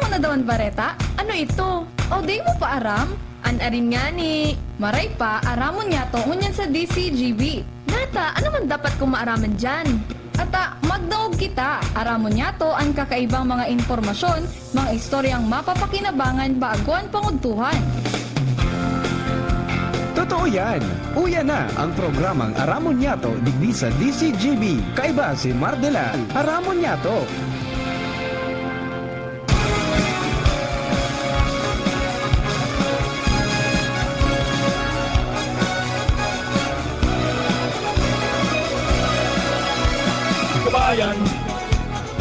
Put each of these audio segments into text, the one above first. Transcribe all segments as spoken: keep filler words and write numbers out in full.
Na daw an bareta? Ano ito? O di mo pa aram? An arin ngani. Maray pa, aramon niyato ngunyan sa D C G B. Nata, ano man dapat kong maaraman diyan? Ata, magdaog kita. Aramon niyato an kakaibang mga impormasyon, mga istoryang mapapakinabangan bago an pangudtuhan. Totoo yan! Uya na ang programang Aramon Niyato digdi sa D C G B. Kaiba si Mardelan. Aramon Niyato. Kabayan,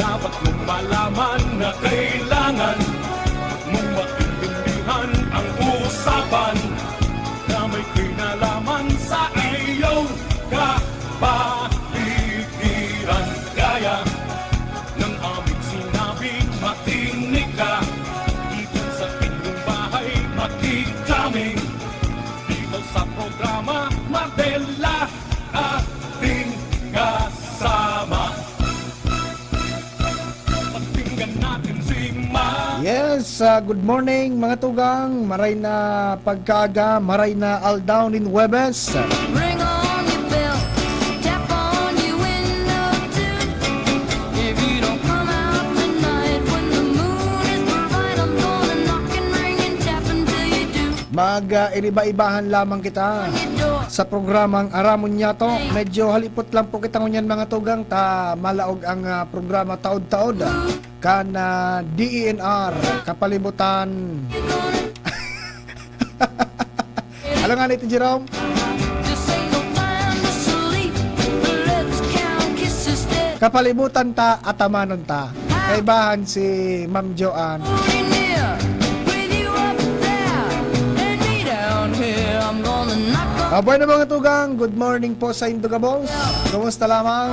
dapat mong malaman na kailangan mong maintindihan ang usapan na may kinalaman sa iyong kapaligiran. Kaya ng aming sinabi, makinig ka. Dito sa inyong bahay, makinig kami. Dito sa programa, Mardela, ating kasama. Pakinggan natin si Ma- Yes, ah, good morning, mga tugang. Maray na pagkaaga, maray na aldaw nin Huwebes. Ring on your bell, tap on your window too. If you don't come out tonight when the moon is bright, I'm gonna knock and ring and tap until you do. Mag, ah, iriba-ibahan lamang kita sa programang Aramon Niyato. Medyo halipot lang po kita ngunyan, mga tugang, ta malaog ang, ah, programa taod-taod, ah, kan, ah, D E N R, kapalibutan. Ano nga nito, Jerome? Kapalibutan ta, atamanon ta. Kaibahan si Ma'am Joanne. Ah, bueno, mga tugang, good morning po sa indo gabos. Kumusta lamang?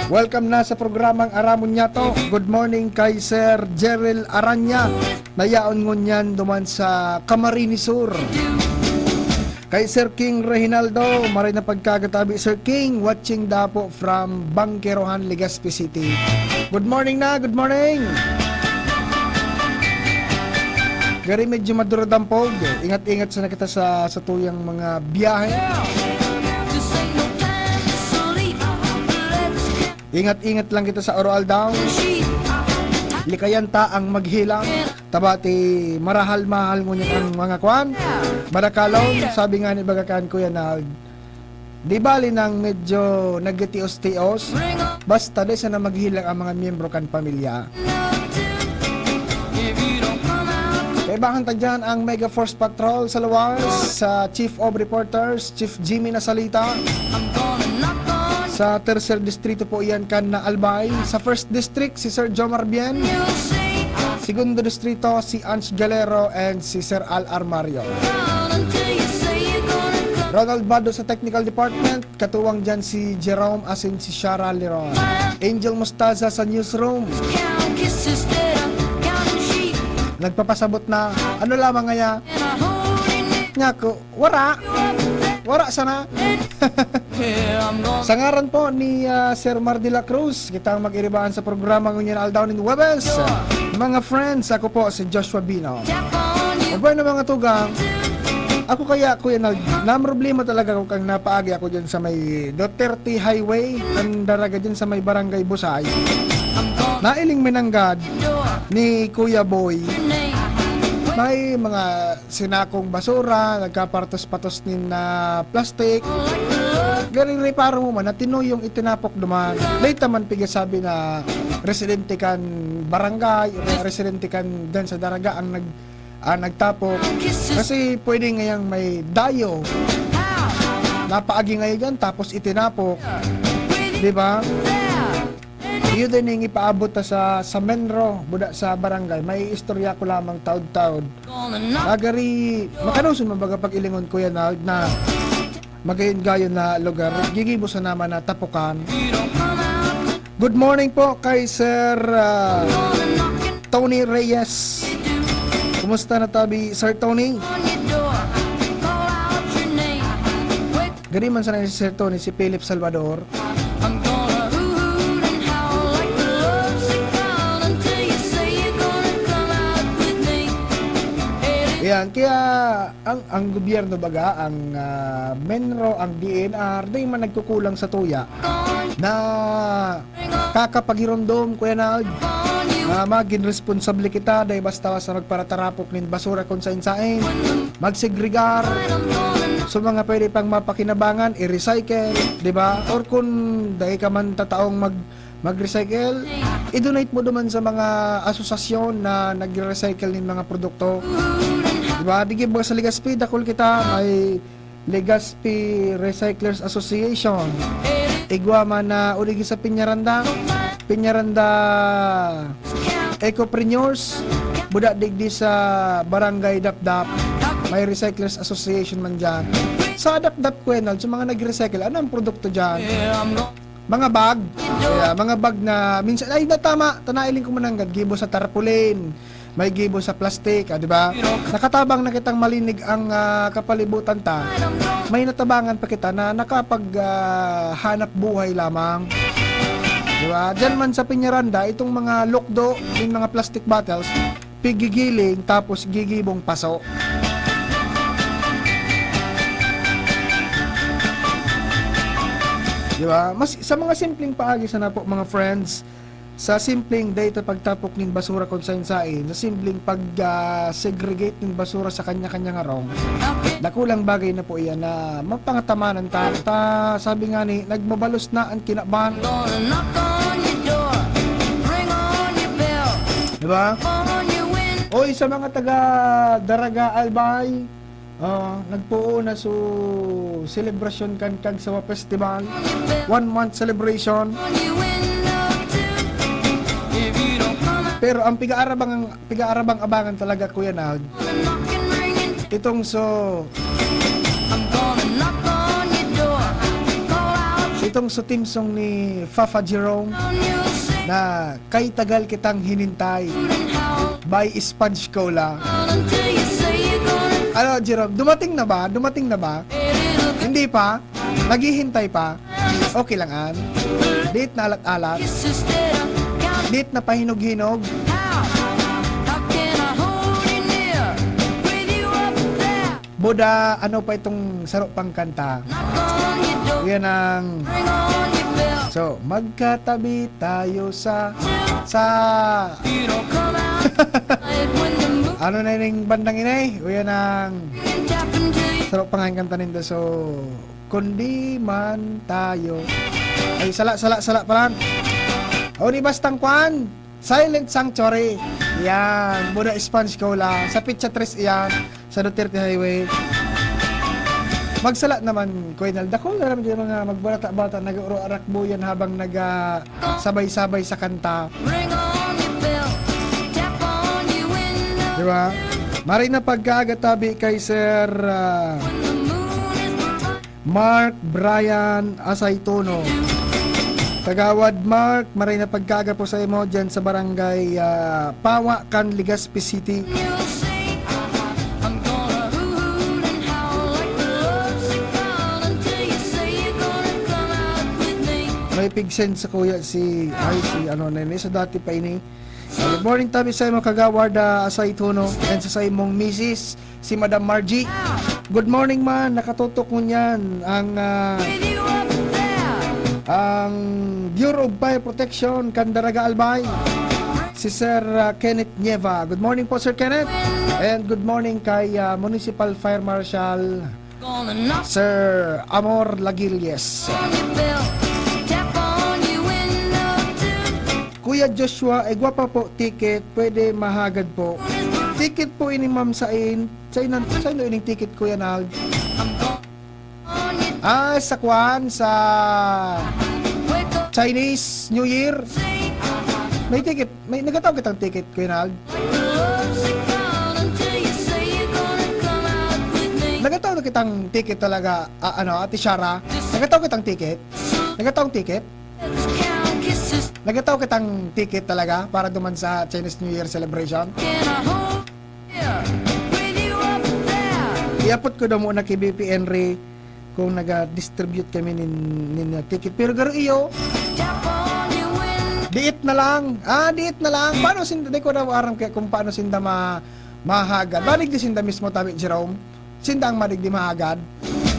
Welcome na sa programang Aramon Niyato. Good morning kay Sir Jerrel Aranya, na yaon ngunyan duman sa Camarines Sur. Kay Sir King Reginaldo, maray na pagkaaga tabi, Sir King, watching dapo from Bangkerohan, Legazpi City. Good morning na, good morning! Gari medyo maduradampog. Ingat-ingat sana kita sa, sa tuyang mga biyahe. Ingat-ingat lang kita sa oro-aldaw. Likayan ta ang maghilang. Tabati, marahal-mahal ngunyan ang mga kwan. Marakalon, sabi nga ni baga kan Kuya Nald, di bali nang medyo nagtios-tios, basta di sana maghilang ang mga miyembro kan pamilya. Kaibahan ta dyan ang Mega Force Patrol sa luwas, sa Chief of Reporters, Chief Jimmy Nasalita. Sa Tercer Distrito po iyan kan na Albay. Sa First District, si Sir Jomar Bien. Segundo Distrito, si Ange Galero and si Sir Al Armario. Ronald Bado sa Technical Department, katuwang dyan si Jerome asin si Shara Leron. Angel Mostaza sa Newsroom. Nagpapasabot na, ano lamang ngaya? Nga ko, wara. Wara sana. Sa ngaran po ni, ah, Sir Mar de la Cruz, kita ang mag-iribahan sa programa ngunyan aldaw nin Huwebes. Mga friends, ako po si Joshua Bino. O bueno, mga tugang, ako kaya, Kuya Nald, namroblema talaga ako kang napaagi ako dyan sa may Duterte Highway, ang daraga dyan sa may Barangay Busay. Nailing minanggad ni Kuya Boy. May mga sinakong basura, nagkapartos-patos nin, ah, plastik. Gari reparo mo man na tinuyong itinapok duman. Dahil taman pigasabi na residente kan barangay, re-, residente kan dyan sa daraga ang nag-, ah, nagtapok. Kasi pwede ngayang may dayo. Napaagi ngayon dyan, tapos itinapok. Di ba? Iyo din yung ipaabot ta sa, sa Menro, buda sa barangay. May istorya ko lamang taod-taod. Agari, makanoson man baga pag-ilingon, Kuya Nald, na magayon-gayon na lugar. Gigibo sa naman na tapukan. Good morning po kay Sir, ah, Tony Reyes. Kumusta na tabi, Sir Tony? Gari man sana si Sir Tony, si Philip Salvador. I'm gonna hoot and howl like a lovesick child until you say you're gonna come out. Yan, kaya ang, ang gobyerno baga, ang, ah, MENRO, ang D E N R, di man nagkukulang sa tuya na kakapagiromdom, Kuya Nald, na magin responsable kita, dahil basta-basta magparatarapok nin basura kung sain-sain, magsegregar, so mga pwede pang mapakinabangan, i-recycle, di ba? Or kung dahil ka man tataong mag, mag-recycle, i-donate mo duman sa mga asosasyon na nagre-recycle nin mga produkto. Di ba? Di ba sa Legazpi, dakul kita, may Legazpi Recyclers Association. Igwa man na uligi sa Peñaranda, Peñaranda Ecopreneurs, buda digdi sa Barangay Dapdap, may Recyclers Association man dyan. Sa Dapdap, Kuya Nald, sa mga nag-recycle, ano ang produkto dyan? Mga bag. Yeah, mga bag na minsan, ay, natama, tanailing ko mananggad, gibo sa tarpaulin, may gibo sa plastic, ah, di ba? Nakatabang na kitang malinig ang, ah, kapalibutan ta. May natabangan pa kita na nakapag, ah, hanap buhay lamang. Di ba? Diyan man sa Peñaranda, itong mga lukdo, yung mga plastic bottles, pigigiling tapos gigibong paso. Di ba? Mas, sa mga simpleng paagi sana po, mga friends, sa simpleng data pagtapok nin basura kung sain-sain, sa simpleng pag, ah, segregate nin basura sa kanya-kanyang harong, dakulang bagay na po iyan na mapangatamanan ta. Ta, sabi nga ni, nagbabalos na ang kinaban. Gonna knock on your door, ring on your bell, Di ba? On your window. Oy, sa mga taga Daraga, Albay, ah, nagpoon na so selebrasyon kan Kagsawa Festival. One month celebration. On your window too. If you don't come out, Pero ang pigaarabang, pigaarabang abangan talaga, Kuya Nald, knocking, ringing. Itong so, I'm gonna knock on your door, call out itong so theme song ni Fafa Jerome on your sing. Na Kay Tagal Kitang Hinintay by Sponge Cola. Ano, Jerome? Dumating na ba? Dumating na ba? Hindi pa? Naghihintay pa? Okay lang, an. Diit na alat-alat. Diit na pahinog-hinog. Buda, ano pa itong saro pang kanta? Yan ang, so, magkatabi tayo sa, sa, ano na yung bandang inay? O yan ang, saro pang kanta ninda. So, kundi man tayo. Ay, sala, sala, sala pala. O, di bastang kwan. Silent Sanctuary. Yan, Buda Sponge Cola. Sa Pizza Tres iyan, sa Duterte Highway. Magsala naman, Kuya Nald. Dakul na naman yung mga magbata-bata, nag-uuro arakbuyan habang nagsabay-sabay sa kanta. Di ba? Maray na pagkaaga tabi kay Sir, ah, Mark Brian Asaytono. Kagawad Mark, maray na pagkaaga po sa imo dyan sa barangay, ah, Pawa, kan Legazpi City. May pig-send sa kuya si, ay, si ano na yun, sa dati pa ini. Good morning tabi sa imo, Kagawad, ah, Asaytono, and sa, sa imong misis, si Madam Margie. Good morning, man. Nakatutok ngunyan ang, ah, ang Bureau of Fire Protection kan Daraga Albay, si Sir, ah, Kenneth Nieva. Good morning po, Sir Kenneth. And good morning kay, ah, Municipal Fire Marshal Sir Amor Lagilles. Kuya Joshua, igwa pa po ticket, pwede mahagad po. Ticket po ini, ma'am, sain, sain, sain ining ticket, Kuya Nald? Ah, sa kwan, sa Chinese New Year. May ticket, may, nagataw kitang ticket, Kuya Nald. Nagataw na kitang ticket talaga, ah, ano, Ate Shara. Nagataw kitang ticket. Nagataw ang ticket. Nagataw kitang ticket talaga para duman sa Chinese New Year celebration. Iapot ko daw muna kay B P Henry kung naga-distribute kami nin, nin ticket. Pero garo iyo, diit na lang. Ah, diit na lang. Paano sinda, di ko daw aram kaya kung paano sinda ma-, Mahagad. Madigdi sinda mismo tabi, Jerome. Sinda ang madigdi mahagad.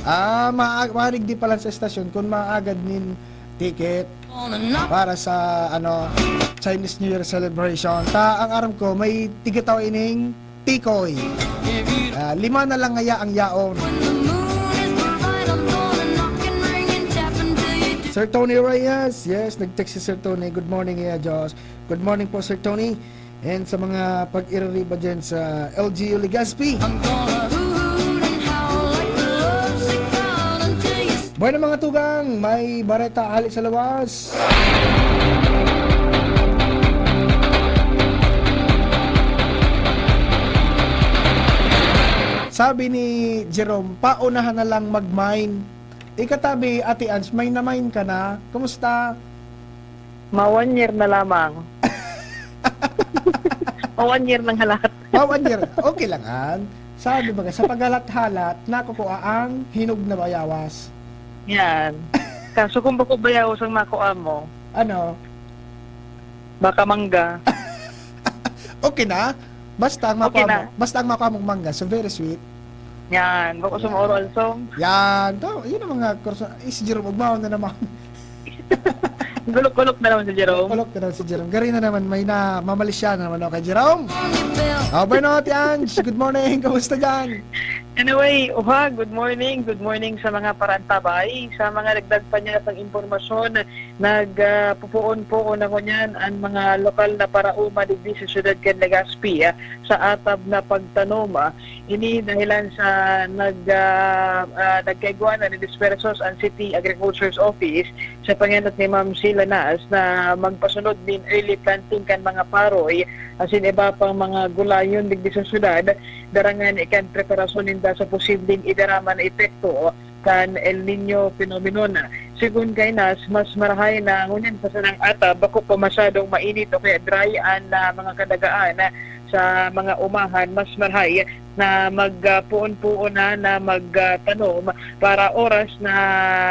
Ah, ma madigdi pa lang sa estasyon kun mahagad nin ticket para sa, ano, Chinese New Year celebration. Ta, ang aram ko, may tigataw ining tikoy. Ah, lima na lang ngaya ang yaon. Sir Tony Reyes, yes, nag-text si Sir Tony. Good morning, Iya Diyos. Good morning po, Sir Tony. And sa mga pag-iririba dyan sa L G U Legazpi. Bueno, mga tugang, may bareta hali sa lawas. Sabi ni Jerome, "Paunahan na lang mag-mine." Ikatabi, Ate Ange, may na-mine ka na? Kumusta? Ma-one year na lamang. Ma-one year nang halat. Ma-one year. Okay lang, an. Sabi baga, sa paghalat-halat, nakukua ang hinog na bayawas. Yan. Kaso kung bako bayawas ang makua mo, ano? Baka mangga. Okay na. Basta ang Okay makua na. mo, basta ang makua mong mangga, so very sweet. Yan. Bako Yan. sumoro alsom. Yan. To, yun ang mga kurso. Eh, si Jerome, ugmaon na naman. Gulok-gulok na naman si Jerome. Gulok na naman si Jerome. Gari na naman, may na, mamalisya na naman ako kay Jerome. Ah, bueno, Ate Ange, good morning. Kamusta dyan? Anyway, Uha, good morning. Good morning sa mga parantabay. Sa mga nagdagpanyasang impormasyon, nag, ah, pupuon-puon na ngunyan ang mga lokal na paraoma digdi sa siyudad kan Legazpi, ah, sa atab na pagtanom. Ah, ini dahilan sa nag, ah, ah, nagkaigwa na ni dispersos ang City Agriculture's Office sa pangenot ni Ma'am Sheila Nas na magpasunod nin early planting kan mga paroy asin iba pang mga gulayon digdi sa syudad, darangan kan preparasyon ninda sa posibleng idarama na epekto kan El Niño phenomenon. Segun kay Nas, mas marahay na ngunyan sa sanang atab, bako pa masyadong mainit o kaya dry an, ah, mga kadagaan sa mga umahan, mas marahay na mag, ah, puon-puon na, na mag, ah, tanom para oras na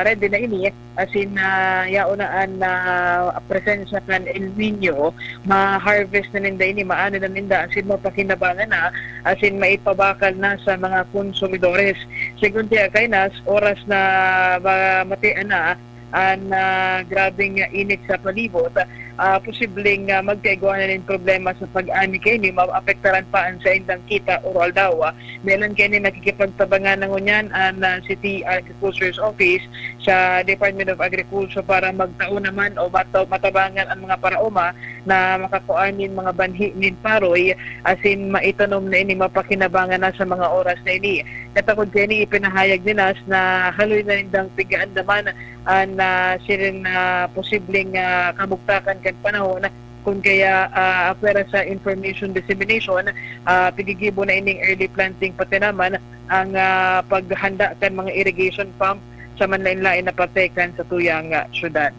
ready na ini, asin, ah, yaon na an, ah, presensya kan El Niño, ma-harvest na ninda ini, maani na ninda, asin mapakinabangan na, asin maipabakal na sa mga konsumidores. Segun kay Nas, oras na ba, matian na an, ah, grabeng init sa palibot, ah, posibleng, ah, magkaigwa na nin problema sa pag-ani kaini, maapektaran pa an saindang kita o aldaw. Meron kaini nakikipagtabangan na ngunyan an, ah, City Agriculture's Office sa Department of Agriculture para magtao naman o mata-, matabangan an mga paraoma na makakua nin mga banhi nin paroy asin maitanom na ini mapakinabangan na sa mga oras na ini. Katakod kaini, ipinahayag ni Nas na haloy na nindang pigaandaman an, ah, siring na posibleng, ah, kabugtakan kan panahon, kun kaya, ah, apwera sa information dissemination, ah, pigigibo na ining early planting pati naman ang, ah, paghanda kan mga irrigation pump sa manlain-lain na parte kan satuyang, ah, syudad.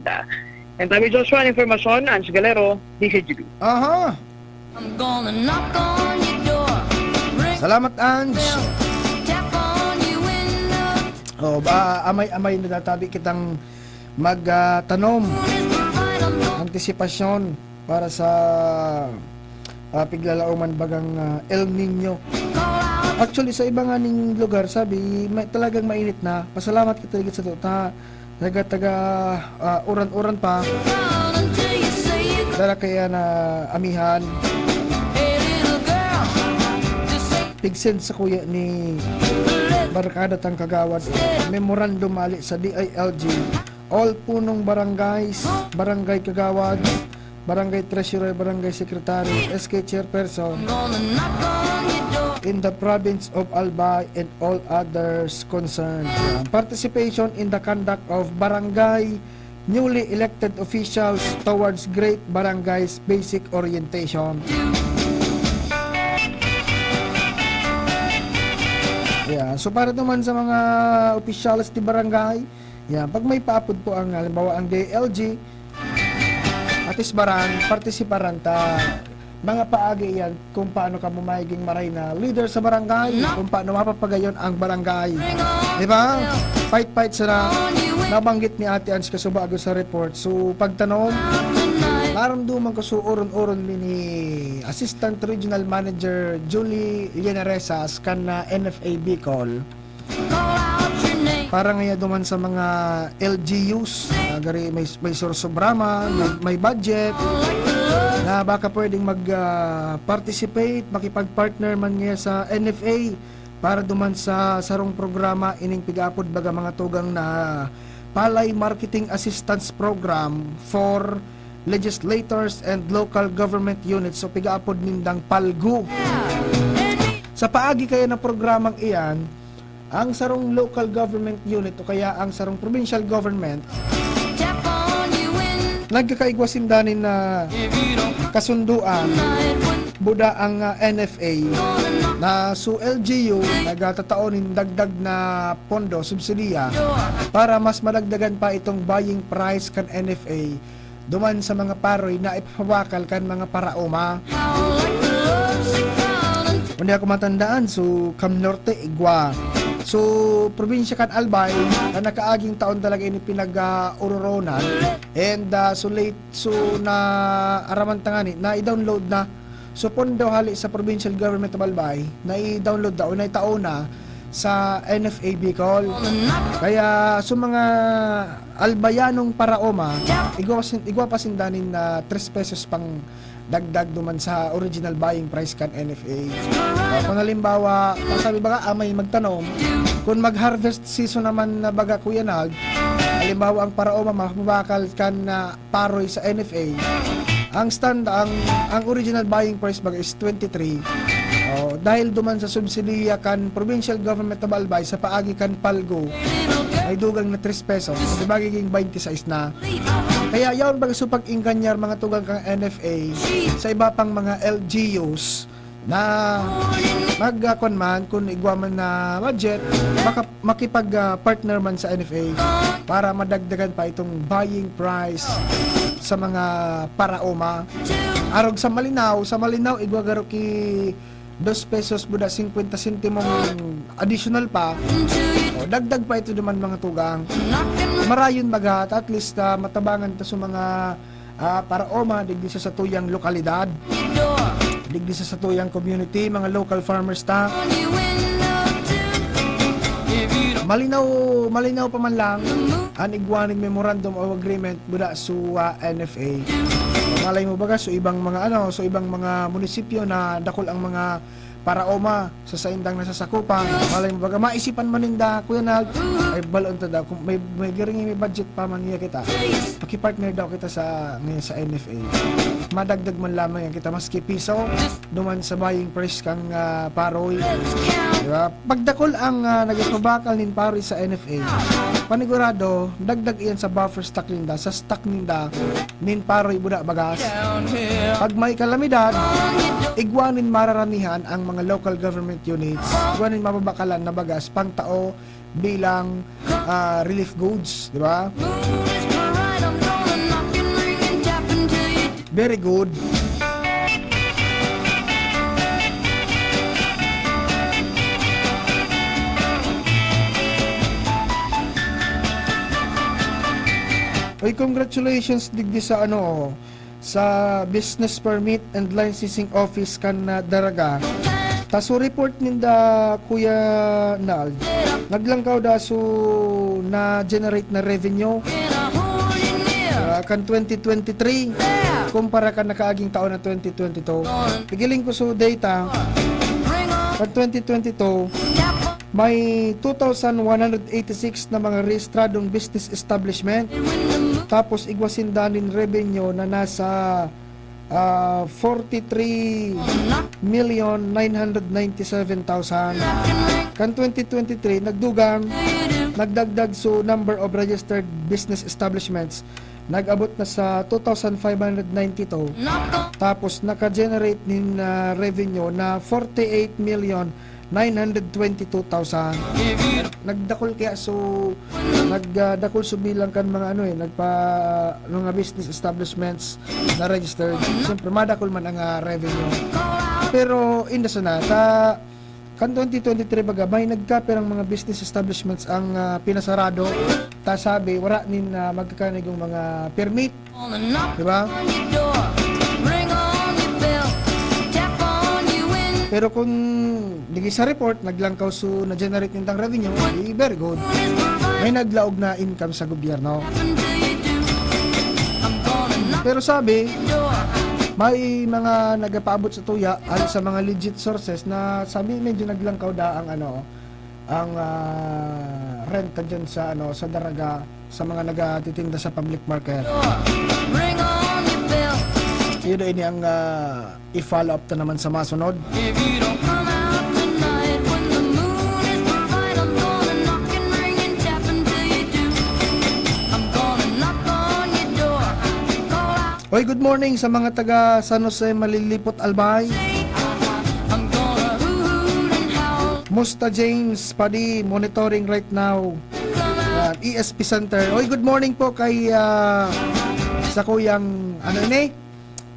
And Tabi Joshua, an impormasyon, Ange Galero, D Z G B. Aha! I'm gonna knock on your door. Ring Salamat, Ange. Bell, tap on your window. Oh, ba, amay-amay na natabi kitang mag, ah, tanom. Moon is bright, I'm gonna Antisipasyon para sa, ah, piglalaoman bagang, ah, El Niño. Call out. Actually, sa iba nga ning lugar, sabi, may, talagang mainit na. Pasalamat kita gid sa tuta. Taga, taga, ah, uran-uran pa. Dara kaya na amihan. Pigsin sa kuya ni Barkada tang Kagawad, memorandum mali sa D I L G. All punong barangays, barangay kagawad, barangay treasurer, barangay secretary, S K chairperson in the province of Albay and all others concerned. Yan. Participation in the conduct of barangay newly elected officials towards Great Barangays Basic Orientation. Yeah. So, para naman sa mga opisyales de barangay, yan, pag may paapod po ang, halimbawa, ang D I L G, atisbaran, partisiparan ta. Mga paagi yan kung paano ka magiging maray na leader sa barangay, kung paano mapapagayon ang barangay. Di ba? Fight-fight sana nabanggit ni Ate Ange kasubago sa report. So, pagtanom, Aram duman ko, so oron-oron mi ni Assistant Regional Manager Julie Linaresas kan, ah, N F A Bicol. Para ngaya duman sa mga L G Us, ah, gari may, may sursubrama, may, may budget, na baka pwedeng mag, ah, participate, makipag-partner man ngaya sa N F A para duman sa sarong programa, ining pigaapod baga, mga tugang, na Palay Marketing Assistance Program for Legislators and Local Government Units, o pigaapod nindang PALGU. Sa paagi kaya na programang iyan, ang sarong local government unit o kaya ang sarong provincial government, nagkakaigwa sinda nin, ah, kasunduan, buda ang, ah, N F A, na su L G U nagtatao nin dagdag na pondo, subsidiya, para mas madagdagan pa itong buying price kan N F A duman sa mga paroy na ipapabakal kan mga paraoma. Kundi ako matandaan, so, Cam Norte, igwa. So, probinsya kan Albay, na nakaaging taon talaga ini pinag-, ah, ororonan. And, ah, so late, so, na araman tangani, na i-download na. So, pondo hali sa Provincial Government of Albay, na i-download na o na itao na sa N F A Bicol. Kaya, so, mga Albayanong paraoma, igwa pa sin-, igwa pa sinda nin, ah, tres pesos pang dagdag duman sa original buying price kan N F A. Ah, kung halimbawa, kung sabi baga, ah, may magtanom, kung mag-harvest season naman na baga, Kuya Nald, halimbawa, ang paraoma mababakal kan, ah, paroy sa N F A, ang stand, ang, ang original buying price baga is twenty-three. Oh, dahil duman sa subsidiya kan Provincial Government of Albay sa paagi kan PALGU, may dugang na tres pesos, so magiging twenty-six na. Kaya yaon baga su pag-enganyar, mga tugang, kan N F A sa iba pang mga L G Us na mag, ah, kwan man, kung igwa man na budget, maka-, makipag, ah, partner man sa N F A para madagdagan pa itong buying price sa mga paraoma. Arog sa Malinao, sa Malinao, igwa garo ki dos pesos buda singkwenta sentimong additional pa. O, dagdag pa ito naman, mga tugang. Marayon baga, at least, ah, matabangan ta sa mga, ah, paraoma digdi sa satuyang lokalidad, digdi sa satuyang community, mga local farmers ta. Malinaw, malinaw pa man lang an igwa nin memorandum of agreement buda su, ah, N F A. Malay mo baga, so ibang mga ano, so ibang mga munisipyo na dakul ang mga paraoma sa saindang nasasakupan. Malay mo baga, maisipan man ninda, Kuya Nald, ay, balon ta daw, kung may, may garing, may budget pa man niya kita, pakipartner daw kita sa, ngayon sa N F A. Madagdag man lamang yan kita, maski piso, duman sa buying price kang, ah, paroy. Di ba? Pagdakul ang, ah, nagpapabakal nin paroy sa N F A, panigurado, dagdag iyan sa buffer stock ninda, sa stock ninda, nin paroy buda bagas. Pag may kalamidad, igwa nin mararanihan ang mga local government units. Igwa nin mababakalan na bagas pangtao bilang, ah, relief goods, di ba? Very good. Uy, congratulations digdi sa ano, sa Business Permit and Licensing Office kan, ah, Daraga. Ta su report ninda, Kuya Nald, naglangkaw da su na-generate na revenue, ah, kan twenty twenty-three kumpara kan nakaaging taon na twenty twenty-two. Pigiling ko su data. Kan twenty twenty-two, may two thousand one hundred eighty-six na mga rehistradong business establishment. Tapos igwa sinda nin revenue na nasa, ah, forty-three million nine hundred ninety-seven thousand. Kan twenty twenty-three, nagdugang, nagdagdag su number of registered business establishments. Nag-abot na sa two thousand five hundred ninety-two. Tapos naka-generate nin, ah, revenue na forty-eight million nine hundred twenty-two thousand. Nagdakul kaya, so, nag, ah, dakul su bilang kan mga ano, eh, nagpa-, mga business establishments na registered. Siyempre, madakul man ang, ah, revenue. Pero, inda sana, ta, kan twenty twenty-three baga, may nagkapirang mga business establishments ang, ah, pinasarado. Ta sabi, wala nin, ah, magkakanigong mga permit. Di ba? Pero kung digdi sa report, naglangkaw so na-generate nindang revenue, eh, very good. May naglaog na income sa gobyerno. Pero sabi, may mga nagapaabot sa tuya, ano, sa mga legit sources na sabi, medyo naglangkaw da ang, ano, ang, ah, renta dyan sa, ano, sa Daraga, sa mga nagatitinda sa public market. Yun na ini ang, ah, i-follow up na naman sa masunod. Oy, good morning sa mga taga San Jose, Malilipot, Albay. Musta James Padi, monitoring right now. Yan, E S P Center. Oy, good morning po kay, ah, sa kuyang, ano ini?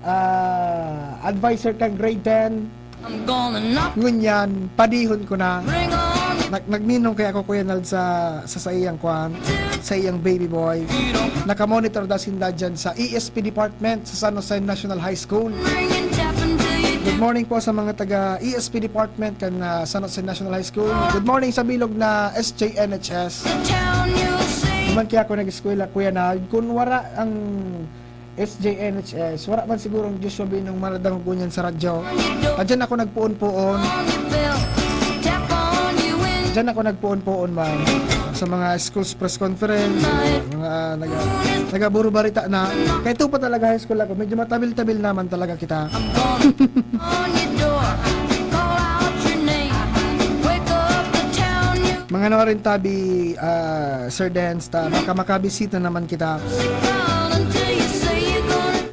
Ah, advisor kang grade ten. Ngunyan, padihon ko na. Nag-, nagninong kaya ako, Kuya Nald, sa, sa, sa iyang kwan, sa iyang baby boy. Nakamonitor da sinda dyan sa E S P department sa San Jose National High School. Good morning po sa mga taga E S P department kan, ah, San Jose National High School. Good morning sa bilog na S J N H S. Di man kaya ako nag-eskwela, Kuya Nald, kung wala ang S J N H S, wala man sigurong Diyos sabi nung maradang ko niyan sa radyo. Ah, dyan ako nagpoon-poon. Dyan ako nagpoon-poon man. Sa mga schools press conference, mga naga-, nagaburo-barita na. Kaya ito pa talaga high school ako. Medyo matabil-tabil naman talaga kita. Mga ano rin tabi, ah, Sir Dance, ta, baka makabisita naman kita.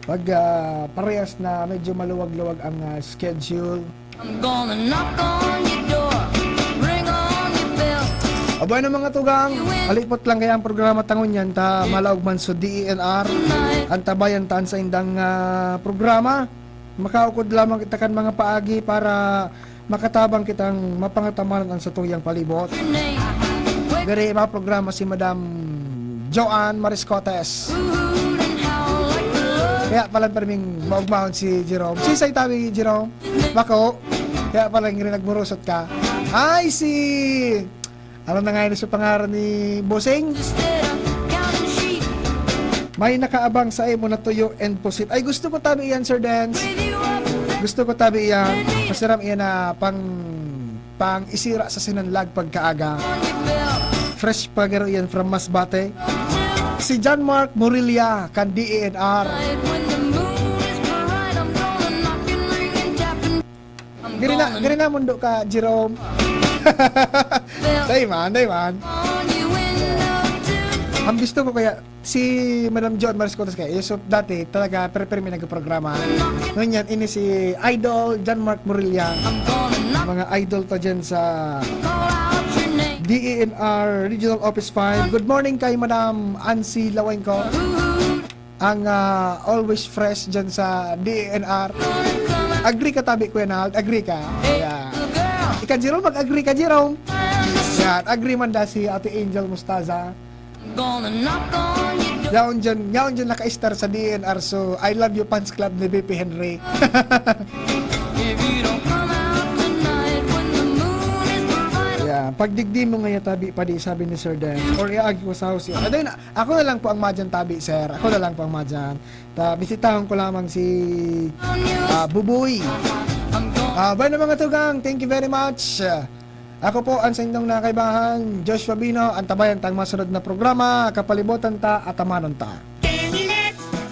Pag, ah, parehas na medyo maluwag-luwag ang, ah, schedule. I'm gonna knock on your door, ring on your bell. Abo, ano, mga tugang, alipot lang kaya ang programa tangon yan, ta malaog man so D E N R, ang tabayan taan sa indang, ah, programa. Makaukod lamang kita kan mga paagi para makatabang kitang mapangatamanan ang satuyang palibot. Diri maprograma si Madam Joanne Mariscotes. Kaya pala perming maugmahon si Jerome. Si Say Tabi, Jerome? Bako? Kaya pala nga rin nagmurusot ka. Ay, si Alam na nga yun sa pangaran ni Bossing. May nakaabang sa imo na tuyo and pusit. Ay, gusto ko tabi iyan, Sir Dance. Gusto ko tabi iyan. Masiram iyan na pang, pang isira sa sinanlag pagkaaga. Fresh pa garo iyan from Masbate. Si John Mark Morilla kan D E N R. Diri na, diri na mundo ka, Jerome. Dai man, dai man. Ang gusto ko kaya, si Madam Joan Mariscotes kaya, Yusuf, dati talaga, pero, pero may nagprograma. Ngunyan, ini si Idol John Mark Morilla. Mga idol ta dyan sa D E N R Regional Office five. Good morning kay Madam Ansi Lawengco. Ang, ah, always fresh dyan sa D E N R. Agree ka tabi, Kuya Nald? Agree ka? Yeah. Ika, Jerome, mag-agree ka, Jerome? Yan, agree man da si Ate Angel Mustaza. Yaon dyan, yaon dyan naka-star sa D E N R, so I Love You Fans Club ni V P Henry. Yeah, pagdigdi mo nga yatabi pa di, sabi ni Sir Dan. Or iagi ko sa house. Aday na, Ako na lang po ang madyan tabi, sir. Ako na lang po ang madyan. Ta, bisitahon ko lamang si, ah, Buboy. Ah, bueno, mga tugang, thank you very much. Ako po ang sa inyong nakaibahan, Joshua Bino, ang tabayan tang masunod na programa, Kapalibotan Ta, Atamanon Ta.